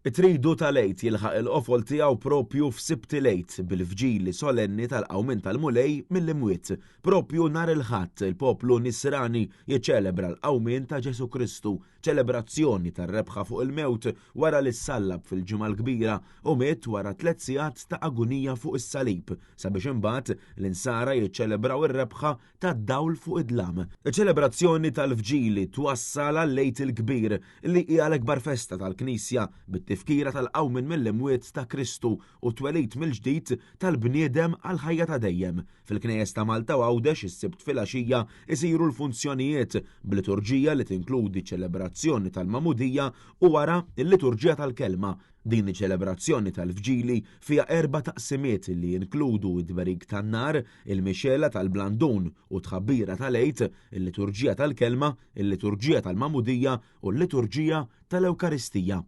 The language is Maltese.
It-Tridu tal-Għid jilħaq il-qofol tiegħu propju f'Sibt il-Għid bil-Vġili solenni tal-Qawmien tal-Mulej mill-Imwiet. Propju nhar il-Ħadd il-poplu Nisrani jiċċelebra l-Qawmien ta' Ġesù Kristu, ċelebrazzjoni tar-rebħa fuq il-mewt wara li ssallab fil-Ġimgħa l-Kbira u miet wara tlett sigħat ta' agunija fuq is-salib, sabiex imbagħad l-Insara jiċċelebraw ir-rebħa tad-dawl fuq id-dlam. Iċ-ċelebrazzjoni tal-Vġili twassal għall-Għid il-Kbir, li hija l-akbar festa tal-Knisja, bit-tifkira tal-qawmien mill-imwiet ta' Kristu u t-twelid mill-ġdid tal-bniedem għall-ħajja ta' dejjem. Fil-knejjes ta' Malta u Għawdex is-Sibt filgħaxija jsiru l-funzjonijiet b'liturġija li tinkludi ċelebrazzjoni tal-Magħmudija u wara l-liturġija tal-Kelma. Din iċ-ċelebrazzjoni tal-Vġili fiha erba' taqsimiet li jinkludu t-tberik tan-nar, il-mixegħla tal-blandun u t-tħabbira tal-Għid, il-liturġija tal-Kelma, il-liturġija tal-Magħmudija u l-liturġija tal-Ewkaristija.